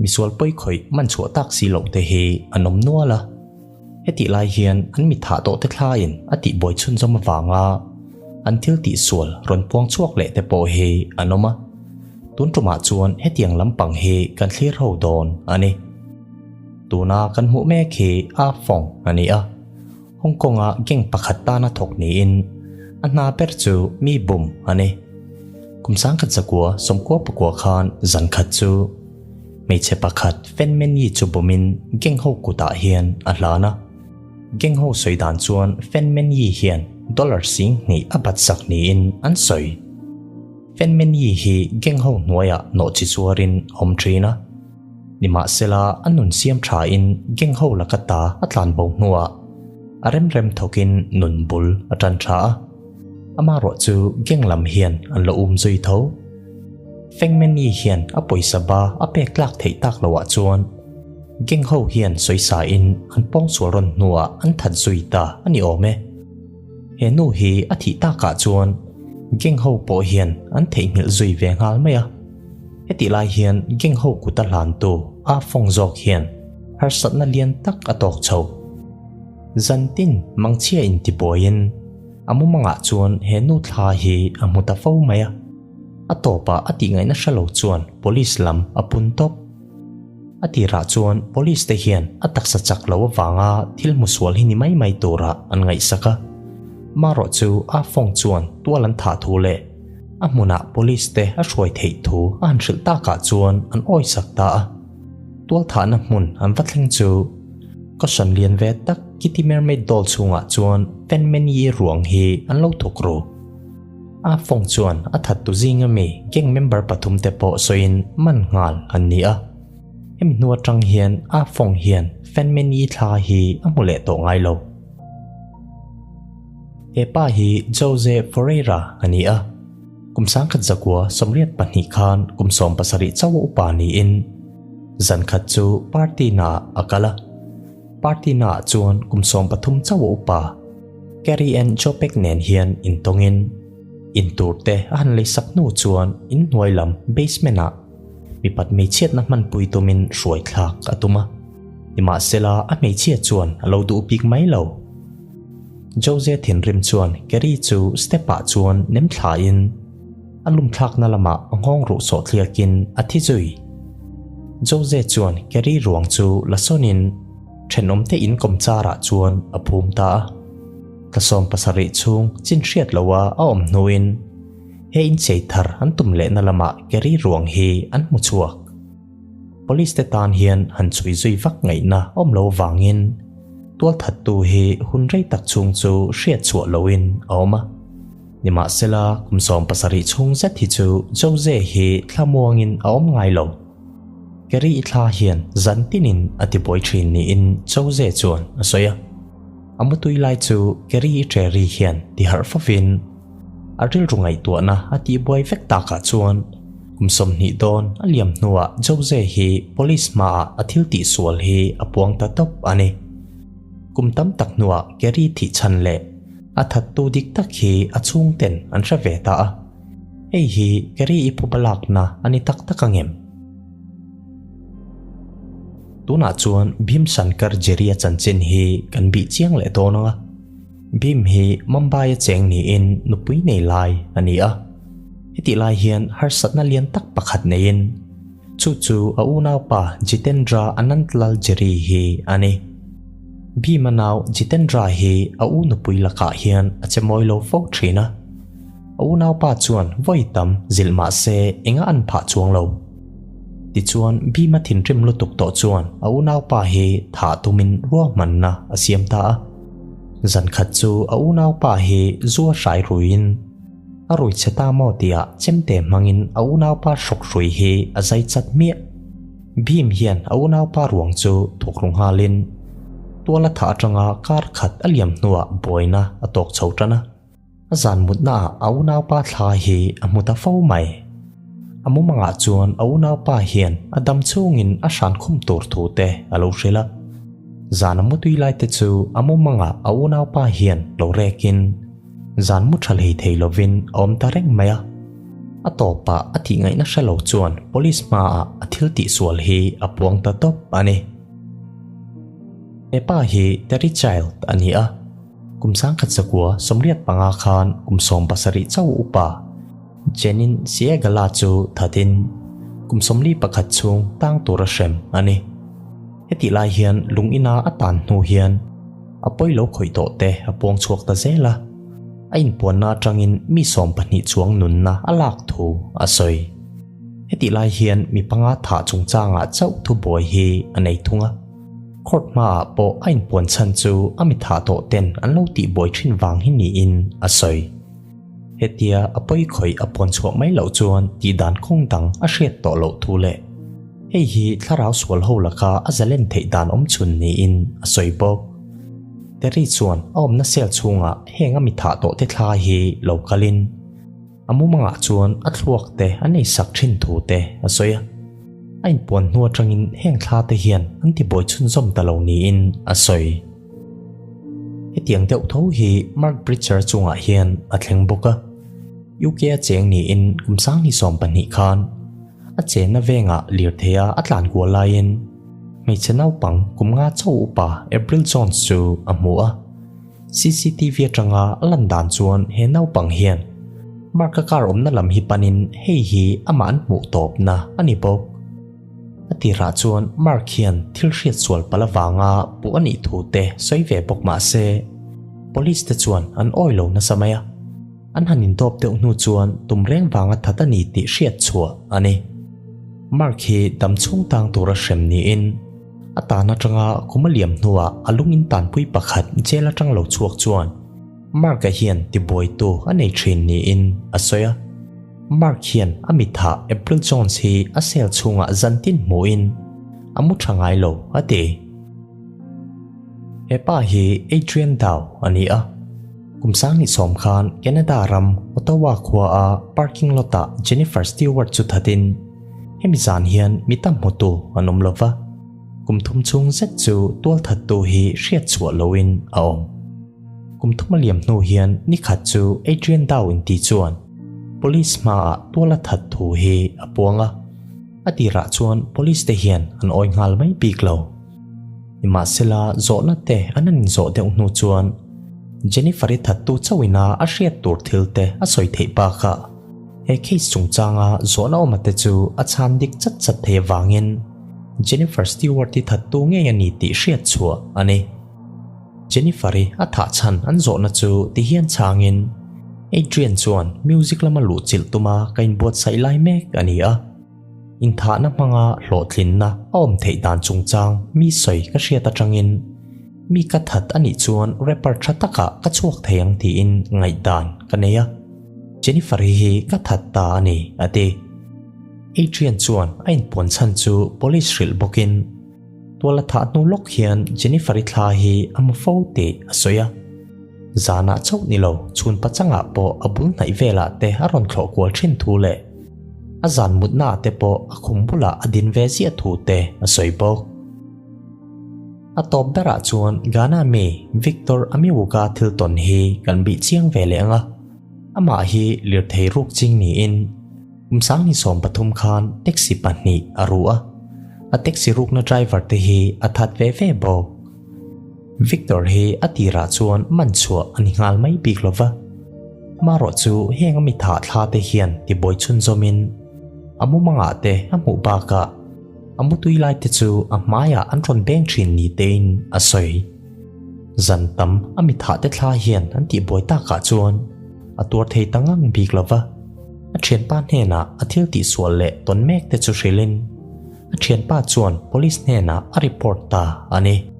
Misual pawi khawih man chhuah tak si loh te hi an awm nual a. Hetih lai hian an mi thah tawh te thlaiin a tihbuai chhunzawm avanga an thil tihsual rawn puang chhuak leh te pawh hi an awm a. Tun tumah chuan hetiang lampang hi kan thlir ho dawn a ni. Tuna kan hmuh mek hi A Fong a ni a. Hong Kong-a gang pakhat tana thawk niin a hna ber chu mi bum a ni. Kum sangkhat zakua sawmkua pakua khan zan khat chu hmeichhe pakhat Fen Menyi chu bumin gang ho kutah hian a hlan a. Gang ho sawi dan chuan Fen Menyi hian dollar 2000 a bat sak niin an sawi. Fen Menyi hi gang ho hnuaiah nawhchi chuarin a awm thin a. Nimahsela, a nun siam thain gang ho laka ta a tlan bo hnuah a rem rem thawkin nun bul a tan tha a. Amaherawh chu gang lam hian an la um zui tho. Fengmeni hian a pawisa ba a pek tlak theih tak loah chuan gang ho hian sawisa in an pawngsual rawn hnuah an that zui ta a ni awm e. He nu hi a thih takah chuan gang ho pawh hian an theihnghilh zui ve nghal mai a. Hetih lai hian gang ho kut a hlantu a fawng zawk hian harsatna lian tak a tawk chho. Zantin mangchhia intibuaiin a mumangah chuan he nu thla hi a hmu ta fo mai a. A tawpah a tihngaihna hre lo chuan police lam a pun tawp. A tirah chuan police te hian a taksa chak lo avanga thil hmusual hi ni mai mai turah an ngaihsak a. Marawh chu a fawng chuan tual an thah thu leh a hmunah police te a hruai theih thu a han hrilh takah chuan an awisak ta a. Tualthahna hmun an va thleng chu caution lian ve tak Kitty Mermaid doll chhungah chuan Fenmeni ruang hi an lo thawk ru. A fawng chuan a thattu zinga mi gang member pathum te pawh sawiin man nghal an ni a. Hemi hnu atang hian a fawng hian Fenmeni thla hi a hmu leh tawh ngai lo. He pa hi Jose Ferreira a ni a. Kum sangkhat zakua 82 khan kum 17 chauh upa niin zan khat chu party naah a kal a. Party naah chuan kum 13 chauh upa Carrie Ann Jopek nen hian intawngin intur te a han lei sak hnu chuan inhnuai lam basement ah mipat hmeichhiatna hmanpui tumin hruai thlak a tum a. Nimahsela a hmeichhia chuan a lo duh bik mai lo. Jose thinrim chuan Carrie chu step ah chuan nem thlain a lum thlakna lamah a nghawng ruh sawh thliakin a thi zui. Jose chuan Carrie ruang chu la sawnin thenawmte in kawmcharah chuan a phum ta a. Thla 17 chhung chin hriat loha a awm hnuin he inchei thar an tum lehna lamah Carrie ruang hi an hmu chhuak. Police te tan hian han chhui zui vak ngaihna awm lo vangin tualthattu hi hun rei tak chhung chu hriat chhuah loin a awm a. Nimahsela kum 17 chhung zet hi chu Jose hi thlamuangin a awm ngai lo. Carrie thla hian zan tinin a tibuai thin niin Jose chuan a sawi a. A mutui lai chu Carrie Cherry hian tiharh fovin a rilru ngaihtuahna a tihbuai vek takah chuan kum 20 dawn a liam hnuah Jose hi police hmaah a thil tihsual hi a puang ta tawp a ni. Kum tam tak hnuah Carrie thih chhan leh a thattu dik tak hi a chhungten an hre ve ta a. Hei hi Carrie i phuba lakna a ni tak tak angem? Tunah chuan Bhim Shankar Jerry a chanchin hi kan bih chiang leh dawn anga. Bhim hi Mumbai a cheng niin nupui nei lai a ni a. Hetih lai hian harsatna lian tak pakhat neiin chu chu a unaupa Jitendra Anantlal Jerry hi a ni. Bhim a nau Jitendra hi a u nupui lakah hian a che mawi lo fo thin a. A unaupa chuan vawi tam zilh mah se enga an phah chuang lo. Tichuan Bhim a thinrim lutuk tawh chuan a unaupa hi thah tumin ruahmanna a siam ta a. Zan khat chu a unaupa hi zu a hrai ruiin a rui che ta maw tiah chemte hmangin a unaupa hrawk hrui hi a zai chat hmiah. Bhim hian a unaupa ruang chu thawk ru nghalin tual a thah atanga kar khat a liam hnuah buaina a tawk chho tan a. A zan mutnaah a unaupa thla hi a hmu ta fo mai. A mumangah chuan a unaupa hian a dam chhungin a hran khum tur thu te a lo hrilh a. Zan a mutui lai te chu a mumangah a unaupa hian lo rekin zan mu tha hlei thei lovin a awm ta reng mai a. A tawpah a tih ngaihna hre lo chuan police hmaah a thil tihsual hi a puang ta tawp a ni. He pa hi Terry Child a ni a, kum 1985 khan kum 70 chauh upa Jenin Siegala chu thatin kum 41 chhung tang tura hrem a ni. Hetih lai hian lung ina a tan hnu hian a pawi lo khawih tawh te a puang chhuak ta zel a, a inpuanna atangin mi 12 chuang nunna a lak thu a sawi. Hetih lai hian mi panga thah chungchangah chauh thubuai hi a nei thung a. Court hmaah pawh a inpuan chhan chu a mi thah tawh ten an lo tihbuai thin vang hi niin a sawi. Hetia a pawi khawih a puan chhuah mai loh chuan tihdan kawng dang a hriat tawh loh thu leh hei hi thlarau sual ho laka a zalen theih dan awm chhun niin a sawi bawk. Terry chuan a awmna cell chhungah heng a mi thah tawh te thla hi lo kalin a mumangah chuan a thluak te a nei sak thin thu te a sawi a. A inpuan hnu atangin heng thla te hian an tibuai chhunzawm ta lo niin a sawi. Hetiang deuh tho hi Mark Bridger chungah hian a thleng bawk a. UK a cheng niin kum 2020 khan a chenna vengah lirtheia a tlan kual laiin hmeichhe naupang kum nga chauh upa April Jones chu a hmu a. CCTV atanga a lan dan chuan he naupang hian Mark-a car awmna lam hi panin hei hi amah an hmuh tawpna a ni bawk. A tirah chuan Mark hian thil hriat sual palh avanga puh a nih thu te sawi ve bawk mah se, police te chuan an awi lo nasa mai a. An han intawp deuh hnu chuan tum reng vanga that a ni tih hriat chhuah a ni. Mark hi dam chhung tang tura hrem niin a tan atanga kum a liam hnuah a lung in tanpui pakhat jail atang lo chhuak chuan Mark-a hian tibuaitu a nei thin niin a sawi a. Mark hian a mithah April Jones hi a cell chhungah zantin hmuhin a mu tha ngai lo a ti. He pa hi Adrian Dow a ni a, kum 2010 khan Canada ram Ottawa khua a parking lot ah Jennifer Stewart chu thatin hemi zan hian mi tam hmutu an awm lova, kum thum chhung zet chu tualthattu hi hriat chhuah loin a awm. Kum thum a liam hnu hian nikhat chu Adrian Dow inti chuan Police hmaah tual a that thu hi a puang a, a tirah chuan police te hian an awi nghal mai bik lo. Nimahsela zawhna te an han inzawh deuh hnu chuan Jennifer-i thattu chauhina a hriat tur thil te a sawi theih bakah he case chungchanga zawhna awma te chu a chhan dik chat chat thei avangin Jennifer Stewart-i thattu ngei a ni tih hriat chhuah a ni. Jennifer-i a thah chhan an zawhna chu ti hian chhangin Adrian chuan music lama luh chilh tuma ka inbuatsaih lai mek a ni a. Inthahna hmanga hlawhtlinna a awm theih dan chungchang mi sawi ka hriat atangin mi ka that a nih chuan rapper tha takah ka chhuak thei ang tiin ngaihdan ka nei a. Jennifer-i hi ka that ta a ni, a ti. Adrian chuan a inpuan chhan chu police hrilh bawkin Tuala thah hnu lawk hian Jennifer-i thla hi a hmu fo tih a sawi a. Zanah chauh ni lo, chhun pachangah pawh a bul hnaih velah te a rawn thlawh kual thin thu leh a zan mutnaah te pawh a khum bulah a din ve ziah thu te a sawi bawk. A tawp berah chuan Ghana mi Victor Amiwuka thil tawn hi kan bih chiang ve leh ang a, amah hi lirthei ruk ching niin, Kum 2013 khan taxi pahnih a ru a, a taxi rukna driver te hi a that ve ve bawk. Victor hi a tirah chuan man chhuah a ni nghal mai bik lova. Marawh chu heng a mi thah thla te hian tibuai chhunzawmin a mumangah te a hmuh bakah a mutui lai te chu a hmaiah an rawn beng thin ni tein a sawi. Zan tam a mi thah te thla hian an tihbuai takah chuan a tuar thei ta ngang bik lova. A thianpa hnenah a thil tihsual leh tawn mek te chu hrilhin a thianpa chuan police hnenah a report ta a ni.